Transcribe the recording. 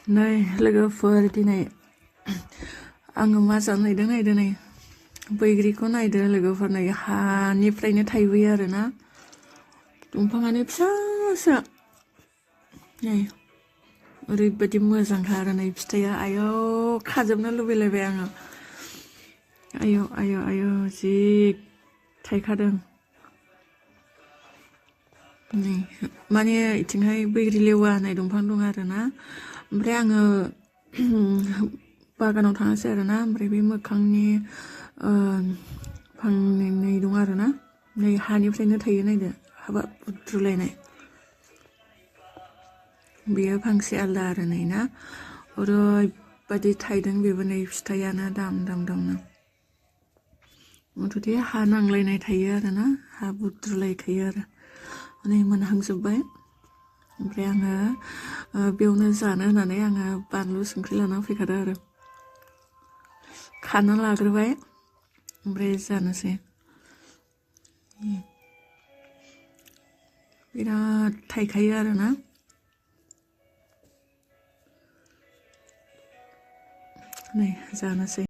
नै लोगोफोर दिनै आङो मा जानो नायदों नै बैग्रिखौ नायदो लोगोफोर नै हानिफ्रायनो थायबोयो आरोना दंफाङानो फिसासो नै ओरैबायदि मोजांखा आरो नै फिथाइया आयौ खाजोबनो लुबैलायबाय आङो आयौ आयौ आयौ जि थायखादों नै माने इथिंहाय बैग्रि लेवा होननाय दंफां दं आरोना ओमफ्राय आङो बागानाव थाङासै आरोना ओमफ्राय बे मोखांनि फांनै दं आरोना नै हानिफ्रायनो थायो नायदो हाबाब बुद्रुलायनाय बेयो फांसे आलदा आरो नै ना ओरैबायदि थायदों बेबो नै फिथाइयानो दाम दामनो मथथे हा नांलायनाय थायो आरोना हा बुद्रुलायखायो आरो नै मोनहांजोब्बाय ओमफ्राय आङो बेयावनो जानो होननानै आङो बानलु संख्रि लाना फैखादों आरो खाना लाग्रोबाय ओमफ्राय जानोसै बिराद थायखायो आरोना नै जानोसै